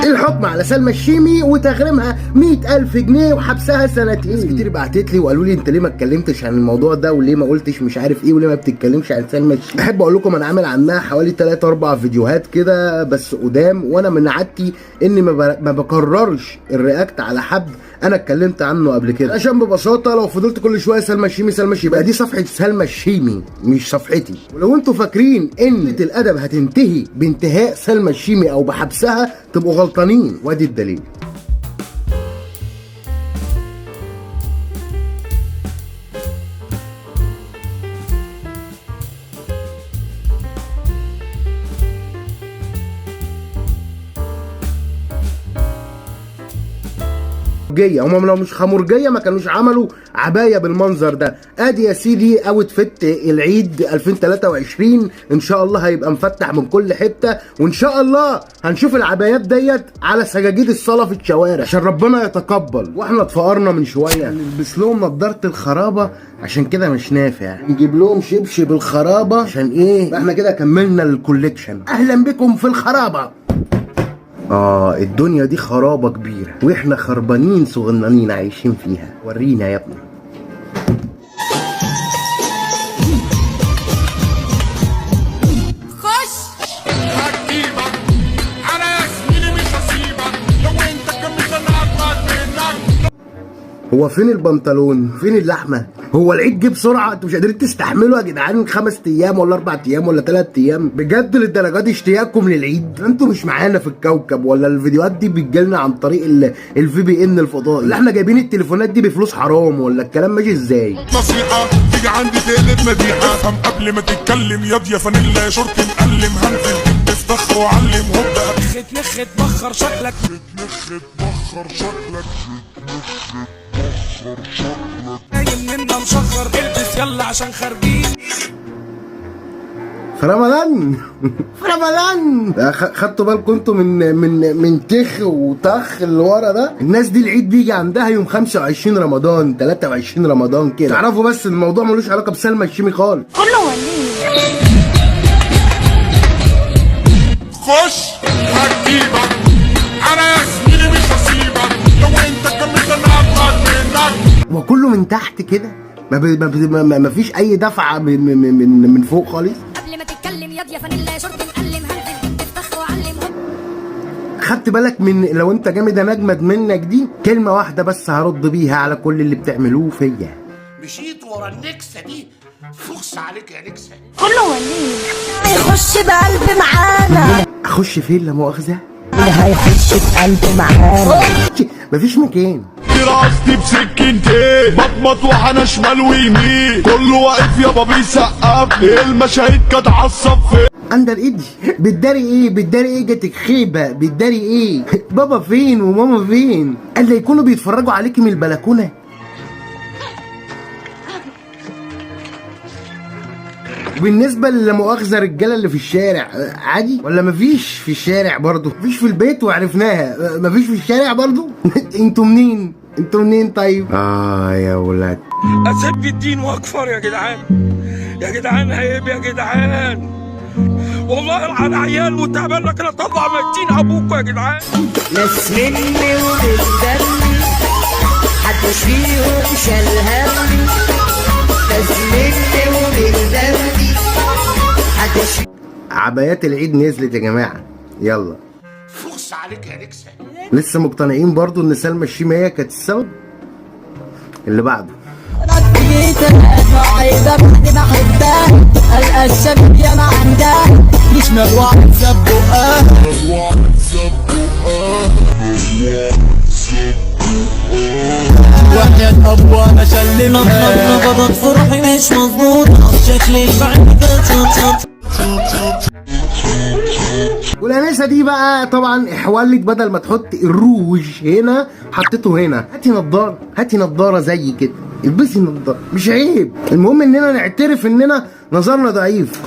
الحكم على سلمى الشيمي وتغريمها 100,000 جنيه وحبسها سنتين. ناس كتير بعتت لي وقالوا لي انت ليه ما اتكلمتش عن الموضوع ده، وليه ما قلتش مش عارف ايه، وليه ما بتتكلمش عن سلمى الشيمي. احب اقول لكم انا عامل عنها حوالي 3 4 فيديوهات كده بس قدام، وانا من عادتي اني ما بكررش ال react على حد انا اتكلمت عنه قبل كده، عشان ببساطة لو فضلت كل شوية سلمى الشيمي سلمى الشيمي يبقى دي صفحة سلمى الشيمي مش صفحتي. ولو انتوا فاكرين ان الادب هتنتهي بانتهاء سلمى الشيمي او بحبسها تبقوا غلطانين، وادي الدليل. هم لو مش خمرجيه ما كانوش عملوا عباية بالمنظر ده. ادي يا سيدي outfit العيد 2023 ان شاء الله هيبقى مفتح من كل حتة، وان شاء الله هنشوف العبايات ديت على سجاجيد الصلاة في الشوارع عشان ربنا يتقبل. واحنا اتفقرنا من شوية نلبس لهم نضاره الخرابه عشان كده مش نافع، نجيب لهم شبشب الخرابه عشان ايه؟ احنا كده كملنا ال collection. اهلا بكم في الخرابه. الدنيا دي خرابة كبيرة واحنا خربانين صغننين عايشين فيها. ورينا يا ابني. خش هجيبك انا يا زميلي مش هسيبك، لو انت كملت انا هطلع منك. هو فين البنطلون؟ فين اللحمة؟ هو العيد جه بسرعة، انتوا مش قادرين تستحملوا يا جدعان 5 ايام ولا 4 ايام ولا 3 ايام؟ بجد للدرجة دي اشتياقكم للعيد؟ انتوا مش معانا في الكوكب، ولا الفيديوهات دي بتجيلنا عن طريق ال VPN الفضائي؟ اللي احنا جايبين التليفونات دي بفلوس حرام، ولا الكلام ماشي ازاي؟ نصيحة تيجي عندي تقلب مديحة، افهم قبل ما تتكلم ياض يا فانيلا يا شورت مقلم، هنزل افتخ وعلم هوب نخت نخت بخر شكلك نخت بخر شكلك نايم منا مشخر، البس يلا عشان خارجين في رمضان. في رمضان. خدتوا بالكم انتوا من تخ وطخ اللي ورا ده؟ الناس دي العيد بيجي عندها يوم 25 رمضان 23 رمضان كده، تعرفوا بس الموضوع ملوش علاقة بسلمى الشيمي خالص. كله وليه. خش هجيبك انا يا زميلي مش هسيبك، لو انت كملت انا هطلع منك. وكله من تحت كده، ما فيش اي دفعه من فوق خالص. قبل ما تتكلم ياض يا فانيلا يا شورت مقلم، هنزل افتخ وعلم هوب. خدت بالك من لو انت جامد انا اجمد منك دي؟ كلمة واحدة بس هرد بيها على كل اللي بتعملوه فيا. مشيت ورا النكسه دي، فخس عليك يا نكسه. كله وليه. هيخش بقلب معانا، اخش فين لا مؤاخذة؟ هيخش بقلب معانا. مفيش مكان. راسي بسكينتين بطمط وحنا شمال ويمين، كله واقف يابا بيسقف، المشاهد كانت عالصف. اندر ايدج بتداري ايه؟ بتداري ايه؟ جاتك خيبه. بتداري ايه؟ بابا فين وماما فين؟ قال لي يكونوا بيتفرجوا عليكي من البلكونه. بالنسبة لمؤاخذه الرجالة اللي في الشارع عادي ولا مفيش في الشارع برضو؟ مفيش في البيت وعرفناها، مفيش في الشارع برضو؟ انتوا منين؟ انتوا منين طيب؟ يا ولاد اسب الدين واكفر يا جدعان، يا جدعان عيب يا جدعان، والله انا عيال وتعبان لكن اطلع ميتين ابوكوا يا جدعان. ناس مني ومن دمي محدش فيهم شال همي، ناس مني ومن دمي محدش. عبايات العيد نزلت يا جماعة، يلا. فخس عليك يا نكسه. لسه مقتنعين برضو ان سلمى الشيمي هي كانت السبب؟ اللي بعده. جيت عايزة بعد ما احبها القى الشباب يا ما عندها مش مروعة تسبقها. وحياة ابوها شلمها نبضت فرحي مش مظبوطة شكلي بعد والانسه دي بقى طبعا احولت، بدل ما تحط الروج هنا حطيته هنا. هاتي نضاره، هاتي نضاره زي كده، البسي نضاره مش عيب. المهم اننا نعترف اننا نظرنا ضعيف.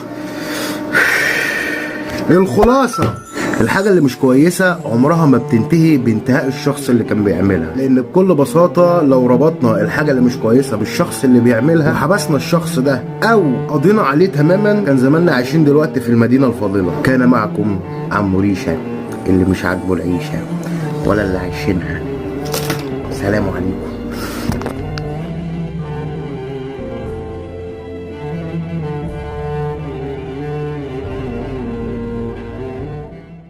الخلاصة الحاجة اللي مش كويسة عمرها ما بتنتهي بانتهاء الشخص اللي كان بيعملها، لان بكل بساطة لو ربطنا الحاجة اللي مش كويسة بالشخص اللي بيعملها وحبسنا الشخص ده او قضينا عليه تماما، كان زماننا عايشين دلوقتي في المدينة الفاضلة. كان معكم عم ريشه، اللي مش عاجبه العيشة ولا اللي عايشينها. سلام عليكم.